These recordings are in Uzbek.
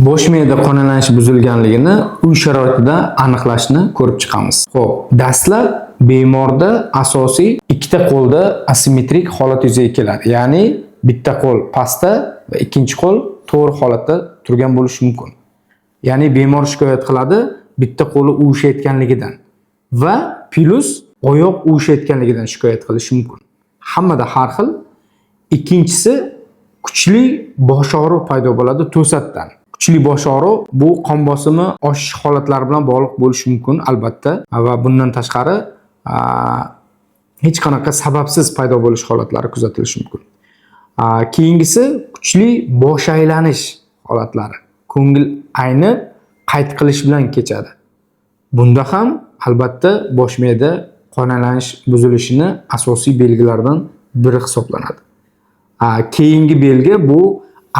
Bosh miyada qonalanish buzilganligini uy sharoitida aniqlashni ko'rib chiqamiz. Xo'p, dastlab bemorda asosiy ikkita qo'lda asimmetrik holat yuzaga keladi. Ya'ni bitta qo'l pastda va ikkinchi qo'l to'g'ri holatda turgan bo'lishi mumkin. Ya'ni bemor shikoyat qiladi bitta qo'li uvushayotganligidan va plyus oyoq uvushayotganligidan shikoyat qilishi mumkin. Hammada har xil. Ikkinchisi, kuchli bosh og'riq paydo bo'ladi to'satdan. Kuchli bosh og'riq bu qon bosimi oshish holatlari bilan bog'liq bo'lishi mumkin albatta, va bundan tashqari hech qanaqa sababsiz paydo bo'lish holatlari kuzatilishi mumkin. Keyingisi kuchli bosh aylanish holatlari. Ko'ngil aynib, qayt qilish bilan kechadi. Bunda ham albatta bosh miyada qonalanish buzilishini asosiy belgilaridan biri hisoblanadi. Keyingi belgi bu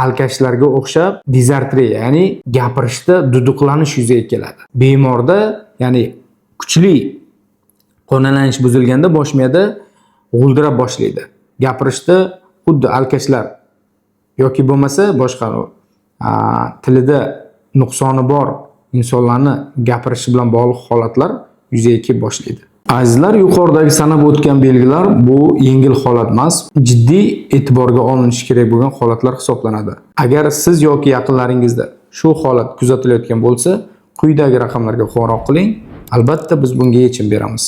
alkashlarga o'xshab dizartriya, ya'ni gapirishda duduqlanish yuzaga keladi. Bemorda, ya'ni kuchli qonalanish buzilganda bosh miyada g'o'ldirab boshlaydi. Gapirishda xuddi alkashlar yoki bo'lmasa boshqa tilida nuqsoni bor insonlarni gapirishi bilan bog'liq holatlar yuzaga kelib boshlaydi. Azizlar, yuqoridagi sanab o'tgan belgilar bu yengil holat emas, jiddiy e'tiborga olinishi kerak bo'lgan holatlar hisoblanadi. Agar siz yoki yaqinlaringizda shu holat kuzatilayotgan bo'lsa, quyidagi raqamlarga qo'ng'iroq qiling. Albatta biz bunga yechim beramiz.